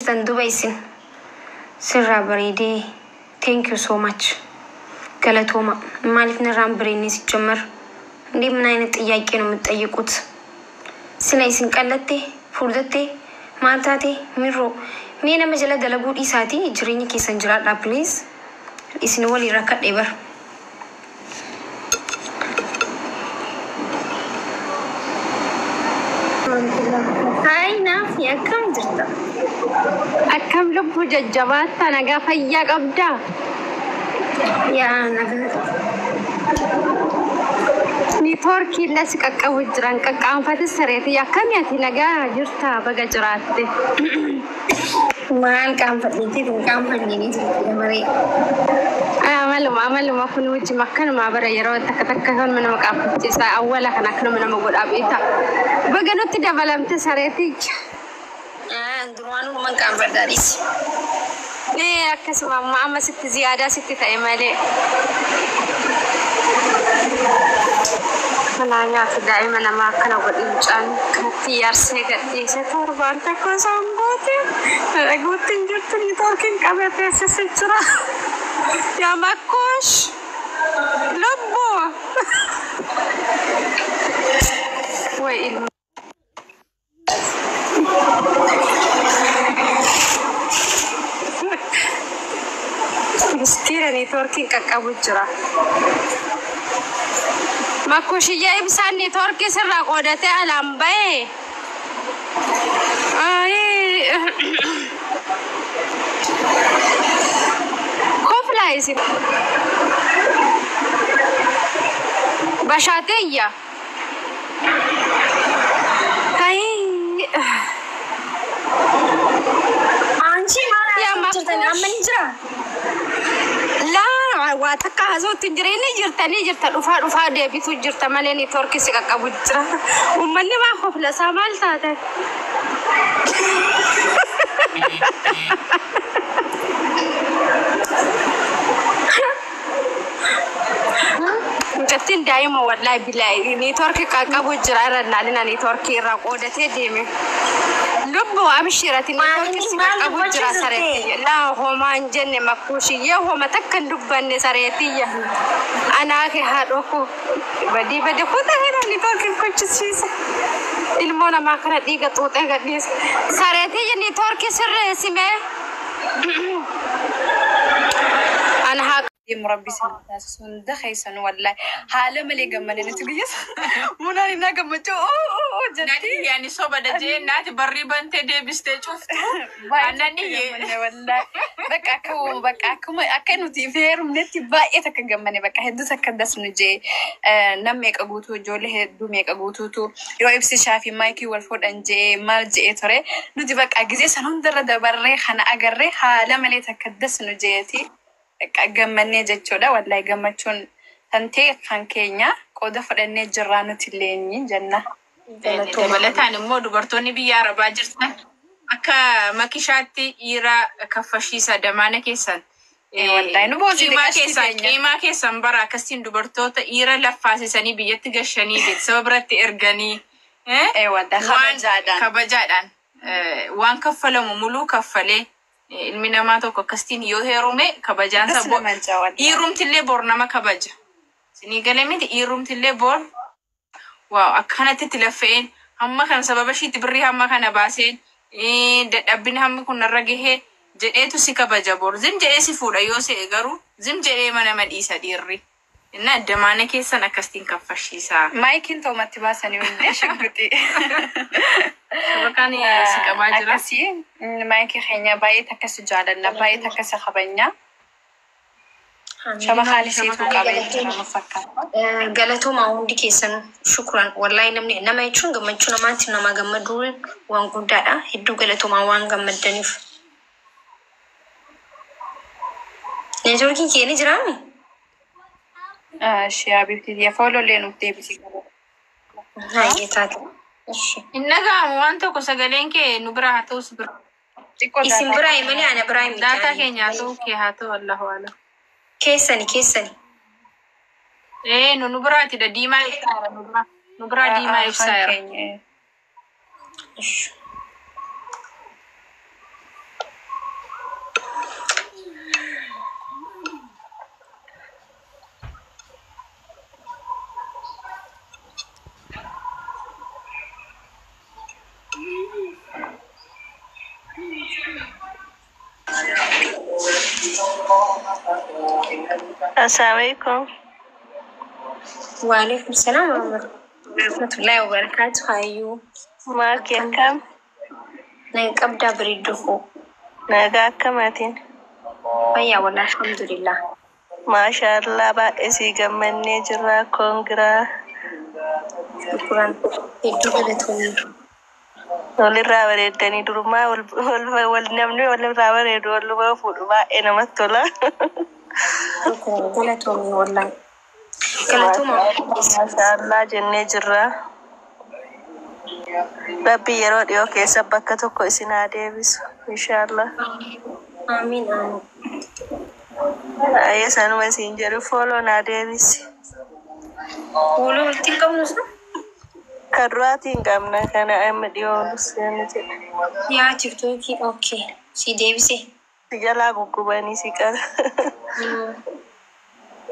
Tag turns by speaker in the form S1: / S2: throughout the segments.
S1: jirtan duba isin? Sirraa bareedee. Thank you so much. Galatooma. Maaliif narraan bareedne ሲጀመር? እንዴ ምን አይነት ጥያቄ ነው የምትጠይቁት? Sila isin qallatte, furdatte, maal taate, mirroo mee nama jala dalaguu dhiisaatii jireenya keessan jiraadhaa please. Isin waliin rakkadhe bar. Haay Naafi, akkam jirta?
S2: Akkam lubbuu, jajjabaattaa? Nagaa fayyaa qabdaa?
S1: Yaa nagaa.
S2: Niitoorkii illee si qaqqabu jiran qaqqaanfate sareetii. Akkami ati, nagaa jirtaa? Baga jiraatte.
S1: Maal qaanfadheetii hin qaanfanne ni jirti maree.
S2: Amaluma amaluma kun wajjin akkanuma bara yeroo takka takka kan nama qaanfachiisa, awwala kan akkanuma nama godhaa beektaa. Baga nutti dabalamte sareetii.
S1: Durumaanuu dhuman qaanfadhaadhis.
S2: Ee, akkasuma amma amma sitti ziyaadaa sitti ta'e malee. Kanaa nyaata daa'ima namaa akkana godhi, mucaan kanatti yaarsee gadhiise torbaan tokko isaan goote dhaguutti hin jirtu, niitoorkiin qabee teessisee jira. Yaa makkoosh lubbuu way ilma. Miskiina, niitoorkiin qaqqabu jira. Makkushiyya, ibsaan niitoorkii sirraa qoodatee alaan bahe. Koflaa isin. Bashaateeyya. Ayi.
S1: Anchi maal
S2: Yaa
S1: haasa'u jirtan
S2: Makkush.
S1: amma ni jira?
S2: Laa, waa takka haasa'utti hin jiru. Inni jirtanii jirta, dhufaa dhufaa deebitu jirta malee niitoorkii si qaqqabu jira. Uummanni maa kofla isaa, maal taate? Mucattiin daa'ima wallaahi bilaahi niitoorkii qaqqabu jira, irra ilaalina niitoorkii irraa qoodatee deeme. Lubbu abshirati niitoorkii si
S1: Maal
S2: qaqqabu jira
S1: dubbachuu
S2: sareetiyya. Laa, homaa hin jenne makkuushiyyee, homa takka hin dubbanne sareetiyya. Anaa kee haadhoo koo badii badii kutaa hidha niitoorkii kochisiise. Ilmoo namaa kana dhiiga xuuxee gadhiise. Sareetiyya, niitoorkii sirreessimee. Ana haa
S3: Deemu rabbi isin taasisu hunda keessan, wallahi haala malee gammadee nuti guyyas munaan innaa gammachuu oo jetti.
S4: Nani yaani soba dajee naati barrii bantee deebistee cuftu.
S3: Baay'ee
S4: Aannan
S3: takka
S4: iyyee.
S3: gammanne wallahi. Bakka akka bakka akkuma akka nuti feerumnetti baay'ee takka gammanne, bakka hedduu takka das nu jee nam meeqa guutuu, ijoollee hedduu meeqa guutuutu yeroo ibsishaa fi maayikii wal fuudhan jee maal jee ture, nuti bakka gizee san hundarra dabarree kana agarree haala malee takka das nu jeeti. Bakka gammannee jechuudha, wallahi gammachuun tantee kan keenya qooda fudhannee jirraa nuti leenyi jenna.
S1: Galatooma.
S4: Dabalataan immoo dubartoonni biyya Arabaa jirtan akka makishaatti dhiira kaffashiisa damaana keessan.
S3: Wallahi nu boosite
S4: Qiimaa
S3: qashtii
S4: keessan
S3: teenya.
S4: Qiimaa keessan bara akkasiin dubartoota dhiira laffaasisanii biyyatti gashanii beeksisa biratti erganii
S3: Wallahi
S4: waan
S3: kabajaadhaan.
S4: Kabajaadhaan waan kaffalamu muluu kaffalee ilmi namaa tokko akkasitiin yoo heerume kabajaansa
S3: Das nama jaa wallahi.
S4: Dhiirumtillee bor nama kabaja. Isinii galee miti? Dhiirumtillee bor waaw akkanatti itti laffa'een hamma kana sababa ishiitti birrii hamma kana baaseen dadhabbina hammi kun narra gahee jedheetu si kabaja bor. Zim jedhee si fuudha yoo se'e, garuu zim jedhee mana nama dhiisa dhiirri. Inna damaana keessan akkasitiin kaffashiisaa.
S3: Maayikiin toomatti baasanii hundee shagguxi.
S4: Shabakaan si qabaa jira.
S3: Akkasii maayikii keenya baay'ee takkasi jaalanna, baay'ee takkasi kabajna. Shabakaan isiituu qabee jira nu fakkaata.
S1: Galatooma hundi keessan, shukran. Wallahi namni nama jechuun gammachuu namaatti nama gammaduun waan guddaadha. Hedduu galatoomaa waan gammaddaniif. Neetwoorkiin kee ni jiraami?
S3: Ishee Habiibti foolollee nuuf deebisii qaba.
S1: Hayyee taate. Ishi.
S4: Hin dhaga'amu waan tokko, sagaleen kee nu bira haa ta'u si bira.
S3: Xiqqoo
S1: Isin
S3: daataa
S1: biraa malee ana biraa miti.
S4: Daataa keenya haa ta'u kee haa ta'u, Allahu alam.
S1: Keessani keessani.
S4: Ee, nu biraatidha, diimaa ibsaa nu biraa. Nu biraa diimaa ibsaa
S3: kan
S4: jira.
S3: keenya.
S1: Ishi.
S5: Assalamualaikum.
S1: Waalaikum salaam warahmatullahi wabarakatuh. Hayyuu.
S5: Maaki akkam?
S1: Nan qabdaa bareedduu koo.
S5: Nagaa akkamaatiin?
S1: Fayyaa walaa alhamdulillah.
S5: Maashaallah, baay'ee sii gammannee jirra. Congra.
S1: Shukuran, hedduu galatoomii.
S5: Walirraa bareeddanii durumaa wal wal namni walirraa bareedu waluma fuudhu baay'ee namatti tola.
S1: Shukuran, galatoomii wallaahi. Galatooma.
S5: Maashaallah jennee jirra. Rabbi yeroo dhiyoo keessa bakka tokko isin haa deebisu. Inshaallah.
S1: Amiin, amiin.
S5: Ayya, sanuma isin jedhu, follow naa deebisi.
S1: Fuula walitti hin qabnu sun?
S5: Kan duraatii hin qabna, kana amma dhiyoo seenu jedha.
S1: Yaa TikTokii, okay. Si deebise.
S5: Si jalaa guggubanii si qara.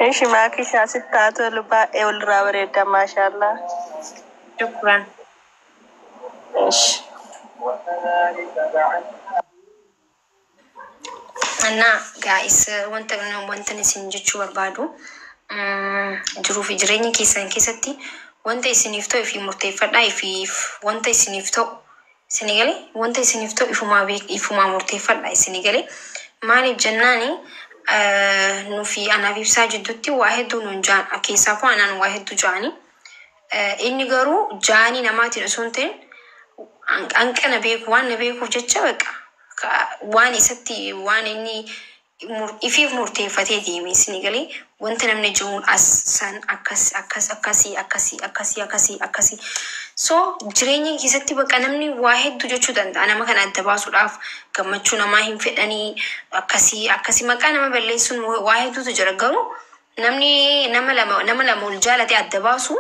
S5: Ishi maakii shaasitti haa tolu, baay'ee walirraa bareedda, maashaallah.
S1: Shukuran.
S5: Ishi.
S1: እና guys, wanta isin jechuu barbaadu, jiruu fi jireenya keessan keessatti wanta isiniif ta'u ifii murteeffadhaa. Ifiif wanta isiniif ta'u isinii galee, wanta isiniif ta'u ifumaa beek, ifumaa murteeffadhaa isinii galee. Maaliif jennaani, nufi anaaf ibsaa jidduutti waa hedduu nuun jaan keessaafuu anaan waa hedduu jaanii, inni garuu jaanii namaatiin osoo hin ta'in hanqina beeku waan na beekuuf jecha baqa waan isatti waan inni ifiif murteeffatee deeme isinii galee. Wanta namni jiruun as san akkas akkas akkasii akkasii akkasii akkasii akkasii. So jireenya keessatti baqa namni waa hedduu jechuu danda'a. Nama kana adda baasuudhaaf gammachuu namaa hin fedhanii, akkasii akkasii maqaa nama balleessuun waa hedduutu jira. Garuu namni nama lama ol jaalate adda baasu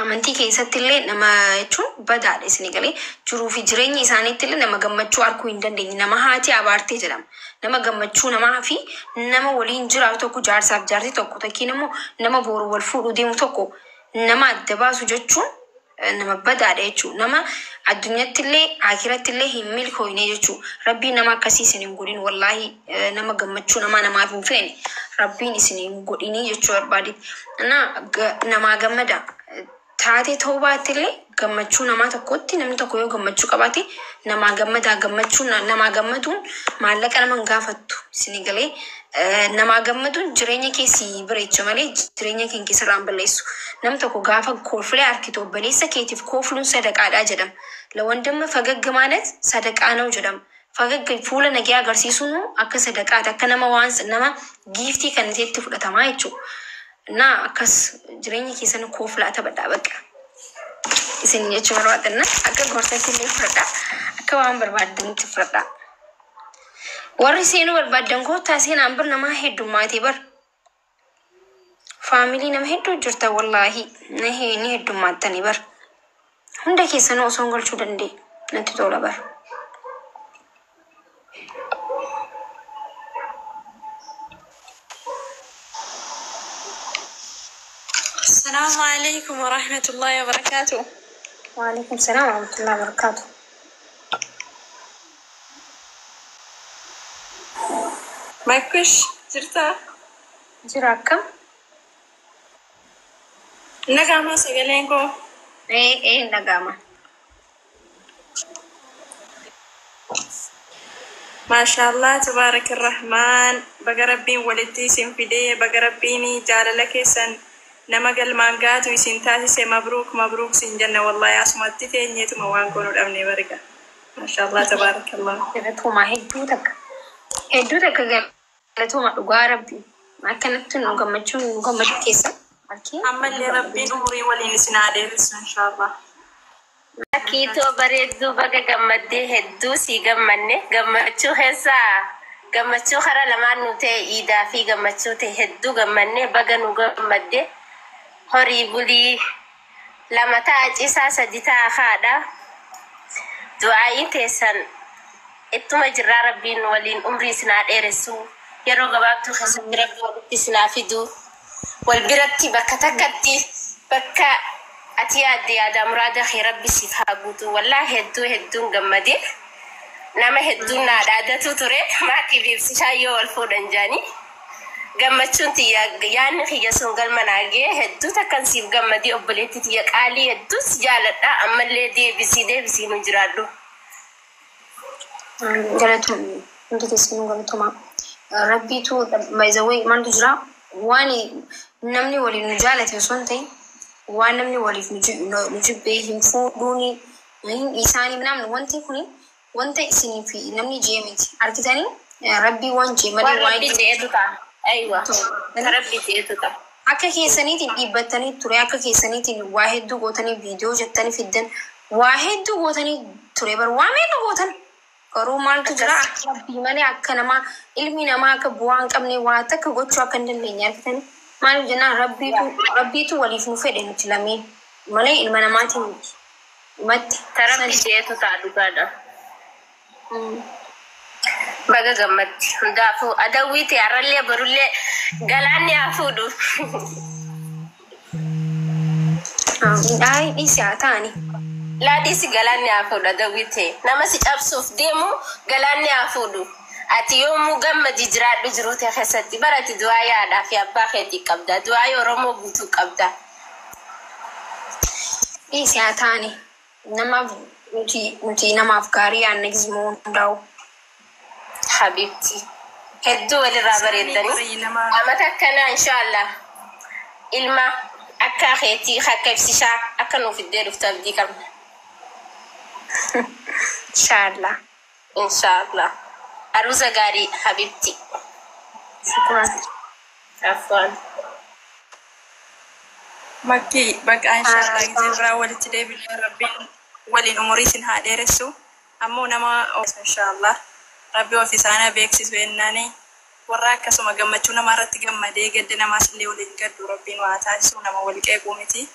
S1: amantii keessatti illee nama jechuun badaadha isinii galee. Jiruu fi jireenya isaaniitti illee nama gammachuu arguu hin dandeenye, nama haati abaartee jedhama. Nama gammachuu namaa fi nama waliin jiraatu tokko, jaarsaaf jaartii tokko takkiin immoo nama boru wal fuudhuu deemu tokko nama adda baasu jechuun nama badaadha jechuudha. Nama addunyaatti illee akiratti illee hin milkooyne jechuudha. Rabbiin nama akkasii isin hin godhin wallaahi. Nama gammachuu namaa namaaf hin feene rabbiin isin hin godhinii jechuu barbaade. Na namaa gammada. Taatee ta'uu baatte illee gammachuu namaa tokkotti, namni tokko yoo gammachuu qabaate namaa gammadaa. Gammachuu namaa gammaduun maallaqa nama hin gaafattu isinii galee. Namaa gammaduun jireenya keessi bareecha malee jireenya kee keessarraa hin balleessu. Nam tokko gaafa kolfilee harkitu obboleessa keetiif kofluun sadaqaadhaa jedhama. ለወንድም ፈገግ ማለት ሰደቃ ነው jedhama. ፈገግ fuula nagee agarsiisuun akka sadaqaati, akka nama waan nama giiftii kan itti fudhatamaa jechuudha. እና akkas jireenya keessan kooflaa taphadhaa baqa. Isin jechuu barbaadanna akka gorsatti illee fudhadhaa, akka waan barbaadanitti fudhadhaa. Warri seenuu barbaaddan koottaa seenaan bir, namaa heddummaatee bar. Family nama hedduu jirta wallaahi, ni heddummaаттanii bar. Hunda keessanuu osoo hin galchuu danda'e natti tola bar.
S6: السلام عليكم ورحمة الله وبركاته.
S1: وعليكم السلام ورحمة الله وبركاته.
S6: Makush, jirta?
S1: Jira, akkam?
S6: Nagama sagaleen koo?
S1: Ee, dhaga'ama.
S6: Maashaallah, tabaarak rahmaan. Baga rabbiin walitti isin fidee, baga rabbiin jaalala keessan nama galmaan gaatu isin taasise. Mabruuk, mabruuk sin jenna wallahi, asumatti teenyeetuma waan goonuu dhabne barga. Maashaallah, tabaarakallah.
S1: Galatooma hedduu takka. Hedduu takka galatooma, dhugaa rabbi. Akkanatti nu gammachuun nu gammachuu keessa. Arkee.
S6: Ammallee rabbiin umurii waliin isin haa dheeressu inshaallah.
S7: Kiitoo bareedduu, baga gammaddee, hedduu sii gammanne. Gammachuu keessaa gammachuu karaa lamaan nu ta'e, iidaa fi gammachuu ta'e, hedduu gammanne. Baga nu gammadde, horii bulii, lama ta'a ciisaa, sadi ta'a haadha. Du'aayin teessan ittuma jirraa, rabbiin waliin umrii isin haa dheeressu, yeroo gabaabduu keessatti rabbi walitti isin haa fidu, wal biratti bakka takkatti, bakka ati yaadde yaada muraada kee rabbi siif haa guutu. Wallaahi hedduu hedduun gammade. Nama hedduun naa dhaadatu ture. Maakii fi Ibsishaa yoo wal fuudhan jaanii. Gammachuun tiyya yaadni kiyya sun galma naa ga'e hedduu takkan siif gammadii obboleetti tiyya qaalii hedduu si jaaladha ammallee deebisii deebisii nu jiraadhu.
S1: Galatoomii hundi keessanuu galatoomaa. Rabbiitu by the way maaltu jira waan namni waliin nu jaalate osoo hin ta'in waan namni waliif nu jibbee hin fuudhuuni hin isaanii namni wanti kuni wanta isinii fi namni jee miti argitanii rabbii waan jee malee
S7: Waan
S1: waan
S7: rabbi je'etu ta'a. Aywa. Rabbi je'etu ta'a.
S1: Akka keessaniitiin dhiibbattanii ture, akka keessaniitiin waa hedduu gootanii viidiyoo jettanii fiddan, waa hedduu gootanii ture bar waa meeqa gootan. Garuu maaltu jira akka rabbii malee akka namaa ilmi namaa akka bu'aa hin qabne waa takka gochuu akka hin dandeenye argitanii. Maaliif jennaan rabbiitu waliif nu fedhe nuti lameen malee ilma namaatiin miti. Dhumatti.
S7: Ta rabbi je'etu ta'a dhugaadha. Baga gammaddi. Hundaafuu adawwii ta'e har'allee borullee galaanni haa fuudhu.
S1: Ay dhiisi haa ta'ani.
S7: Laa dhiisi galaanni haa fuudhu adawwii ta'e. Nama si cabsuuf deemu galaanni haa fuudhu. Ati yoomuu gammadi jiraadhu jiruu ta'e keessatti bara ati du'aa yaadhaa fi abbaa keetii qabda. Du'aa Oromoo guutuu qabda.
S1: Dhiisi haa ta'ani. Namaaf nuti namaaf gaarii yaadna gizmoo hundaa'u.
S7: Habibti. Hedduu walirraa bareeddanii. Amata akkanaa inshaallah ilma akka keetii akka ibsishaa akka nuuf iddee dhuftu abdii qabna.
S1: Inshaallah.
S7: Inshaallah. Aruuza gaarii habibti.
S1: Shukran.
S7: Afwan.
S6: Makkii bakka inshaallah gisee biraa walitti deebinee rabbiin waliin umurii isin haa dheeressu. Ammoo nama inshaallah rabbi of isaana beeksisu jennaani warra akkasuma gammachuu namaa irratti gammadee gadda namaas illee waliin gaddu rabbiin waa taasisu nama wal qeequu miti.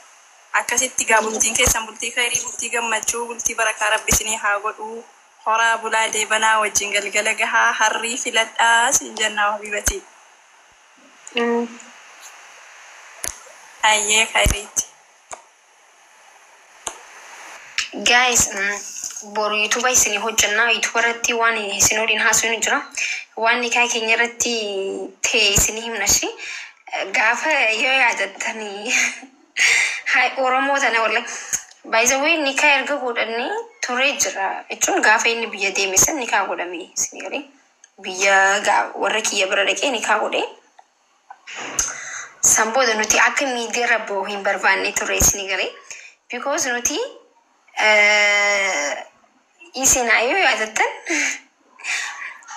S6: Akkasitti gaa bultiin keessan bultii khayrii bultii gammachuu bultii barakaa rabbi isinii haa godhu. Horaa bulaa deebanaa wajjin galgala gahaa harrii filadhaa siin jennaa habibati. Hayyee khayriitti.
S1: Guys, boru yuutuuba isinii hojjannaa. Yuutuuba irratti waan isin waliin haasofnu jira. Waan nikaa keenya irratti ta'e isinii himna shi. Gaafa yoo yaadattanii hai Oromoo tana walla. By the way nikaa erga godhannee turee jira jechuun gaafa inni biyya deeme san nikaa godhame isinii galee. Biyya warra kiyya bira dhaqee nikaa godhee. San booda nuti akka miidiyaa irra bahu hin barbaanne ture isinii galee. Because nuti isin yoo yaadattan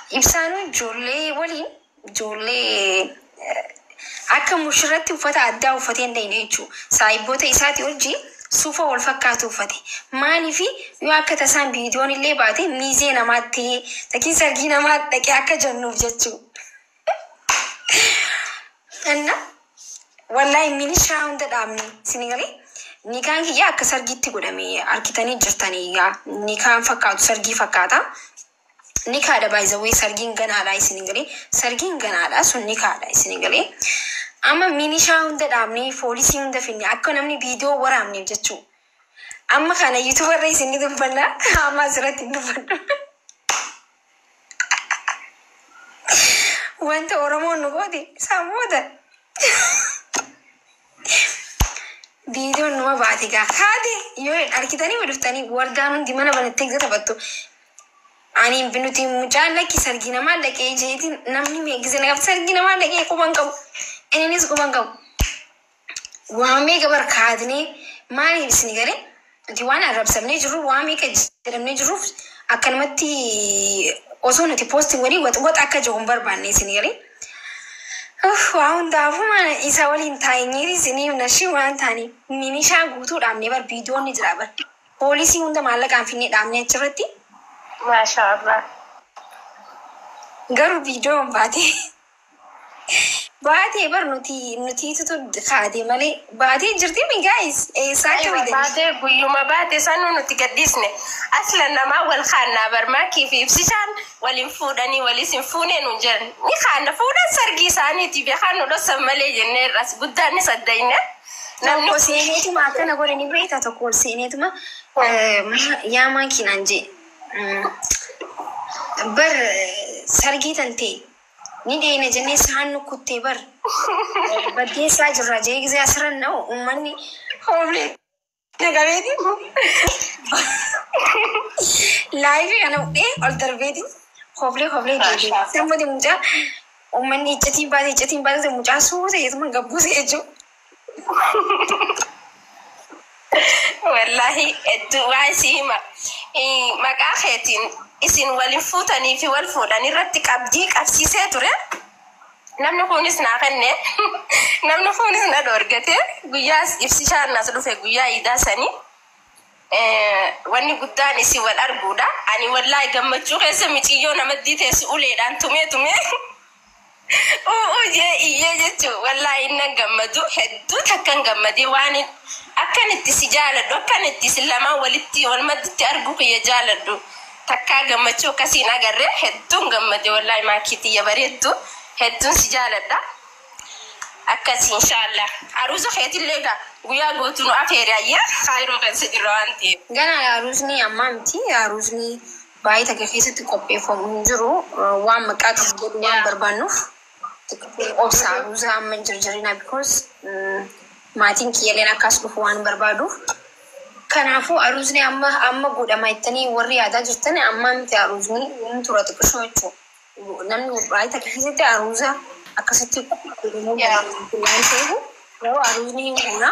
S1: ibsaanuu ijoollee waliin ijoollee akka mushurratti uffata addaa uffatee hin dhayne jechuudha. Saahiboota isaatii wajjin suufa wal fakkaatu uffate. Maaliif yoo akka tasaan viidiyoon illee baate miizee namaatti takiin sargii namaa dhaqee akka jennuuf jechuudha. Inna wallahi milishaa hunda dhaabne isin galee nikaan kiyya akka sargiitti godhame argitanii jirtanii yaa nikaan fakkaatu sargii fakkaata. Nikaadha by the way sargiin ganaadha isin galee sargiin ganaadha sun nikaadha isin galee. Amma milishaa hunda dhaabne poolisii hunda finne akka namni viidiyoo waraabneef jechuudha. Amma kana yuutuuba irra isin ni dubbanna amma asirratti hin dubbadhu. Wanta Oromoon nu goote isaan booda. Viidiyoon numa baate gaa haati yoo argitanii dhuftanii wardaan hundi mana banattee gisa taphattu. Ani nuti mucaan lakki sargii namaa dhaqee jeetiin namni meeqise na qabdi sargii namaa dhaqee quban qabu. Innis quban qabu. Waa meeqa barkaadnee maaliif isin galee nuti waan arrabsamnee jirru waa meeqa jedhamnee jirruuf akkanumatti osoo nuti poostii walii wax akka jiru hin barbaanne isin galee. Waa hundaafuu mana isa waliin taa'anii isinii nashii waan ta'anii minishaa guutuu dhaabnee bar viidiyoon ni jira bar. Poolisii hunda maallaqaan finnee dhaabnee achirratti
S7: Maasha Allah.
S1: Garuu viidiyoon baatee baatee bar nuti nutiitutu kaatee malee baatee jirti mi guys eessaa akka
S7: Aywa
S1: fidanii.
S7: Baatee guyyuma baate sanuu nuti gaddisne. Aslan namaa wal kaannaa barmaakii fi ibsishaan waliin fuudhanii walis hin fuunee nuun jedhan. Ni kaanna fuudhan sargii isaaniiti beekaan nu dhossan malee jennee irras guddaanis addayne. Namni
S1: Tokko seeneetuma akkana godhanii beektaa tokko ol seeneetuma yaa maakiinaan jee. Bar sargii tantee ni dheena jennee saan nu kuttee bar baddeessaa jirra jee gisee asirra na'u uummanni hoomlee nagabeeti. Laayifii kana fudhee ol darbeeti hooflee hooflee deebi'e. Sirmati mucaa uummanni iccatiin baate mucaa suuta jeetuma gabbuuse jechuudha.
S7: Wallaahi hedduu waan si hima. Maqaa keetiin isin walin fuutanii fi wal fuudhan irratti qabdii qabsiisee ture. Namni kunis naa kenne. Namni kunis na dhoorgate. Guyyaa ibsishaan as dhufe guyyaa iidaa sanii. Wanni guddaan isin wal arguudha. Ani wallaahi gammachuu keessa miciyyoo namaddii teessu uleedhaan tumee tumee. Uuu jee iyyee jechuun wallaahi innan gammadu hedduu takkan gammadee waan akkan itti si jaaladhu akkan itti si lamaan walitti wal madditti arguu kiyya jaaladhu takkaa gammachuu akkasiin agarree hedduun gammade wallaahi maakiitiyya bareeddu hedduun si jaaladha. Akkasii inshaallah aruusa keetillee egaa guyyaa gootu nu afeere ayyaa kaayiroo keessa jirra waan ta'eef.
S1: Gana aruusni ammaa miti aruusni baay'ee takka keessatti qopheeffamu hin jiru waan maqaa qabu jedhu waan barbaannuuf obsa aruusa amma hin jirjirina because maatiin kiyyaaleen akkas dhufu waan barbaaduuf. Kanaafuu aruusni amma amma godhama jettanii warri yaadaa jirtan amma miti aruusni hin tura xiqqishoo jechuudha. Namni baay'ee takka keessatti aruusa akkasitti godhamuu waan ta'eef yeroo aruusni hin goona.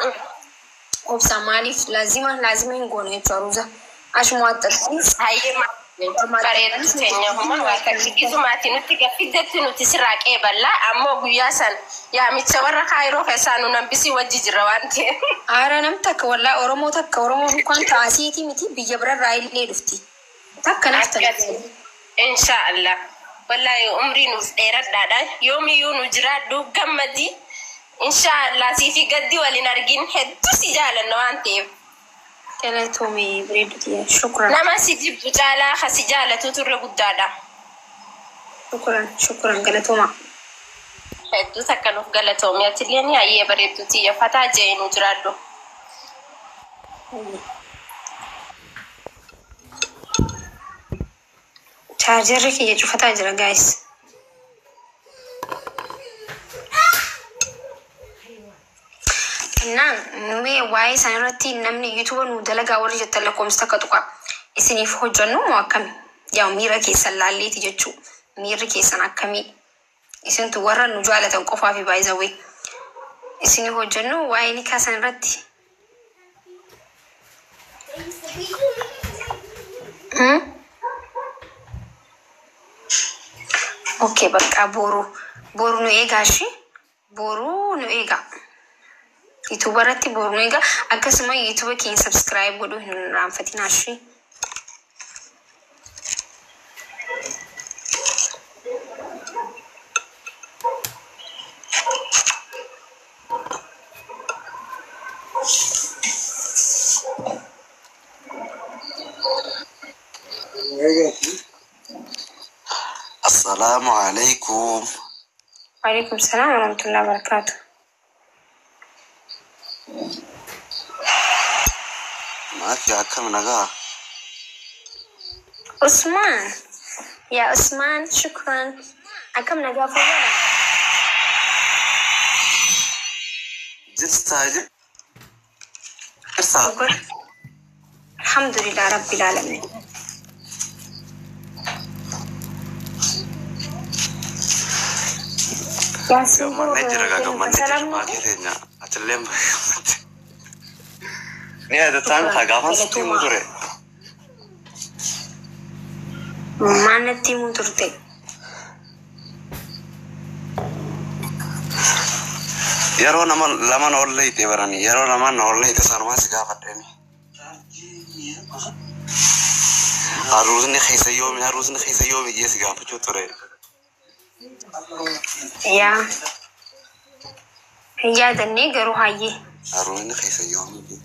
S1: Obsa maaliif laazima laazima hin goone jechuudha aruusa. Ashuma waxxaxxanis
S7: Hayyee bareedu teenya huma waa takka gisumaati nutti gaffiddetti nuti sirraa qeeballaa ammoo guyyaa san yaamicha warra kaayiroo keessaa nu nambisii wajji jirra waan ta'eef.
S1: Aara nam takka wallaa Oromoo takka Oromoo inkaan taasiitii miti biyya birarraa illee dhufti. Takka naaf
S7: Akkasi. Inshaallah. Wallaahi umrii nuuf dheeradhaadha. Yoomiyyuu nu jiraadhu gammadi. Inshaallah siifi gaddi waliin argin hedduu si jaalanna waan ta'eef.
S1: Galatoomii bareeduti. Shukran.
S7: Nama si jibbu caalaa ka si jaalatu turre guddaadha.
S1: Shukran shukran galatooma.
S7: Hedduu takka nuuf galatoomii atillee ni hayyee bareedduuti fataa jee nu jiraadhu.
S1: Chaarjarri kiyya cufataa jira gaayis. Innaan numee waa'ee isaan irratti namni yuutuuba nu dalagaa warri jettan lakkoomsa takka tuqa. Isiniif hojjennu moo akkami? Yaa miira keessan laalleeti jechuu. Miirri keessan akkamii? Isintu warra nu jaalatan qofaa fi baay'isawee. Isiniif hojjennu waa'ee nikaa isaan irratti. Okay, bakka boru boru nu eegaa ishee boru nu eegaa. Yuutuuba irratti boru nu eegaa akkasuma yuutuuba keenya subscribe godhuu hin irraanfatinaa ishee.
S8: Assalaamu alaikum.
S1: Waalaikum salaam warahmatullahi wabarakatuh.
S8: Maafi akkam nagaa?
S1: Usmaan yaa Usmaan shukran akkam nagaa fayyaadha.
S8: Jirtaa jirtaa?
S1: Alhamdulillah rabbil alamin. Yaasiin
S8: Gammannee jira gaa gammannee jira
S1: salaam
S8: maakii teenya. Atillee gammadde. Ni yaadataan haa gaafan sitti himuu ture.
S1: Maal natti himuu turte?
S8: Yeroo nama lama na olleeyte barani yeroo lama na olleeyte sanumaa si gaafadheeni. Aruusni keessa yoomi aruusni keessa yoomi jee si gaafachuu ture.
S1: Yaa hin yaadannee garuu hayyee.
S8: Aruusni keessa yoomi jee.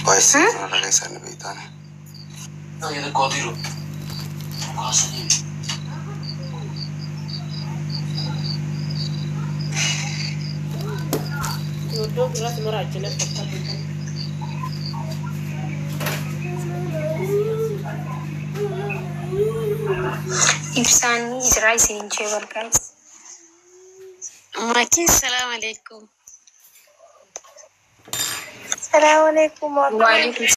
S8: Waayee kana dhageessanii beektaani.
S1: Ibsaan ni jira isinin jee bargaas.
S2: Maki, salaam alaikum.
S5: Salaamu alaikum.
S1: Waalaikum.